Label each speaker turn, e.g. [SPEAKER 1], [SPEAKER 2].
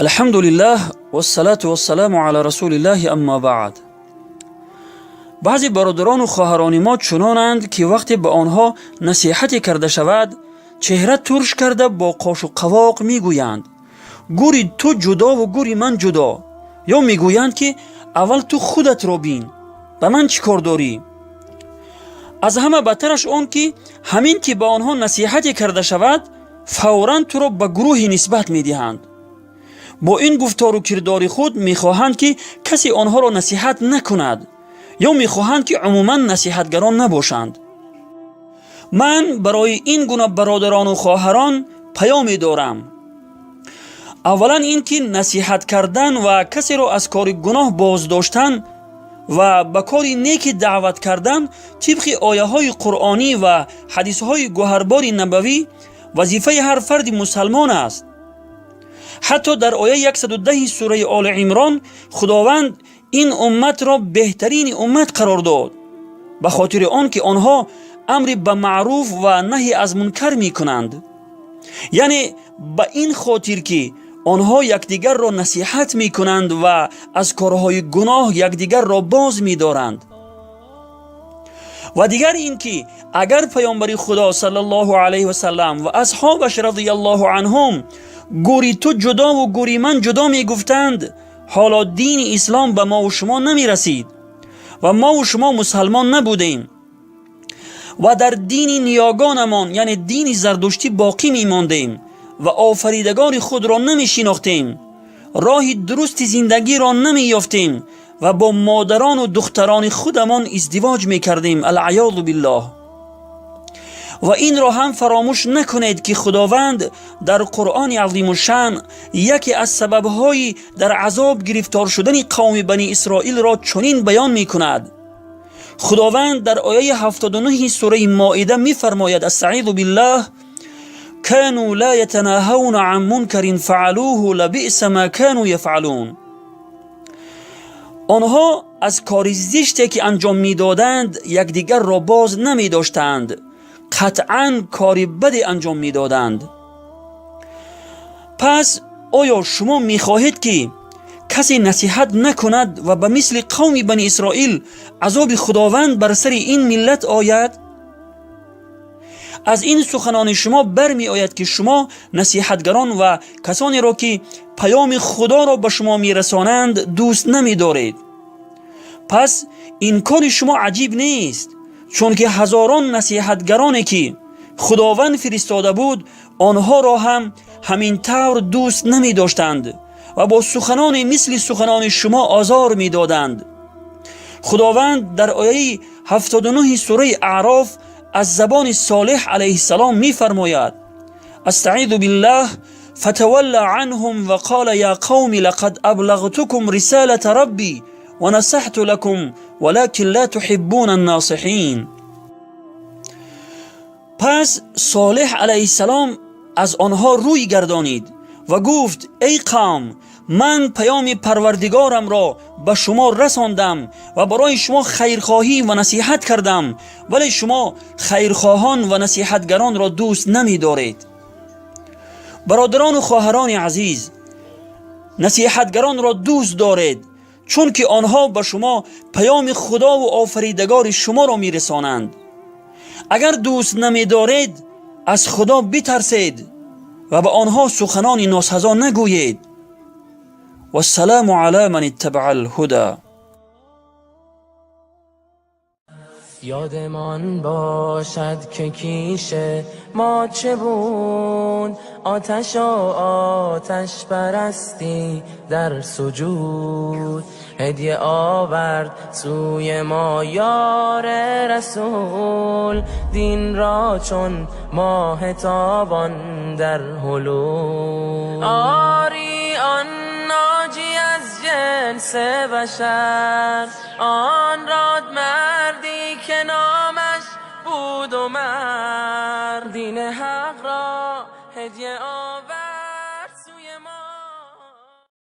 [SPEAKER 1] Алҳамдулиллаҳ, вассалату вассаламу ала расулиллаҳи, аммо баъд. Баъзе бародарону хоҳарони мо чунонанд, ки вақте ба онҳо насиҳате карда шавад, чеҳра турш карда бо қошу қавоқ мегӯянд: гӯри ту ҷудову гӯри ман ҷудо, ё мегӯянд, ки аввал ту худатро бин, ба ман чӣ кор дорӣ? Аз ҳама бадтараш он, ки ҳамин ки ба онҳо насиҳате карда шавад, фавран туро ба гурӯҳе нисбат медиҳанд. Бо ин гуфтору кирдори худ мехоҳанд, ки касе онҳоро насиҳат накунад, ё мехоҳанд, ки умуман насиҳатгарон набошанд. Ман барои ин гуна бародарону хоҳарон паёме дорам. Аввалан, ин ки насиҳат кардан ва касеро аз кори гуноҳ боздоштан ва ба кори неки даъват кардан тибқи ояҳои қуръонӣ ва ҳадисҳои гӯҳарбори набавӣ вазифаи ҳар фарди мусалмон аст. Ҳатто дар ояи 110 сураи Оли Имрон Худованд ин умматро беҳтарини уммат қарор дод, ба хотири он ки онҳо амри ба маъруф ва наҳи аз мункар мекунанд, яъне ба ин хотир, ки онҳо якдигарро насиҳат мекунанд ва аз корҳои гуноҳ якдигарро боз медоранд. Ва дигар ин ки агар Паёмбари Худо саллаллоҳу алайҳи васаллам ва асҳобаш радиаллоҳу анҳум гӯри ту ҷудову гӯри ман ҷудо мегуфтанд, ҳоло дини ислом ба мову шумо намерасид ва мову шумо мусалмон набудем ва дар дини ниёгонамон, яъне дини зардуштӣ, боқӣ мемондем ва офаридагори худро намешинохтем, роҳи дурусти зиндагиро намеёфтем ва бо модарону духтарони худамон издивоҷ мекардем, алъаёзу биллоҳ. Ва инро ҳам фаромӯш накунед, ки Худованд дар Қуръони азимушшаън яке аз сабабҳои дар азоб гирифтор шудани қавми Бани Исроилро чунин баён мекунад. Худованд дар ояи 79 сураи Моида мефармояд: астаизу биллаҳ, كانوا لا يتناهون عن منكر فعلوه لبئس ما كانوا يفعلون. Онҳо аз кори зиште, ки анҷом медоданд, якдигарро боз намедоштанд, қатъан кори баде анҷом медоданд. Пас оё шумо мехоҳед, ки касе насиҳат накунад ва ба мисли қавми Бани Исроил азоби Худованд бар сари ин миллат ояд? Аз ин суханони шумо бармеояд, ки шумо насиҳатгарон ва касонеро, ки паёми Худоро ба шумо мерасонанд, дӯст намедоред. Пас ин кори шумо аҷиб нест, чунки ҳазорон насиҳатгароне, ки Худованд фиристода буд, онҳоро ҳам ҳамин тавр дӯст намедоштанд ва бо суханоне мисли суханони шумо озор медоданд. Худованд дар ояи 79 сураи Аъроф аз забони Солеҳ алайҳиссалом мефармояд: астаизу биллаҳ, فتولى عنهم وقال يا قوم لقد أبلغتكم رسالة ربي ونصحت لكم ولكن لا تحبون الناصحين. Пас Солеҳ алайҳиссалом аз онҳо рӯй гардонид ва гуфт: эй қавм, ман паёми Парвардигорамро ба шумо расондам ва барои шумо хайрхоҳӣ ва насиҳат кардам, вале шумо хайрхоҳон ва насиҳатгаронро дӯст намедоред. Бародарону хоҳарони азиз, насиҳатгаронро дӯст доред, чунки онҳо ба шумо паёми Худову офаридагори шуморо мерасонанд. Агар дӯст намедоред, аз Худо битарсед ва ба онҳо суханони носазо нагӯед. Вассаламу ала ман иттабаа алҳуда.
[SPEAKER 2] یادمان باشد که کیش ما چه بود، آتش و آتش پرستی در سجود. هدیه آورد سوی ما یار رسول، دین را چون ماه تابان در حلول. آری آن ناجی از جنس بشر، آن راد مردی که نامش بود عمر، دین حق را هدیه آورد.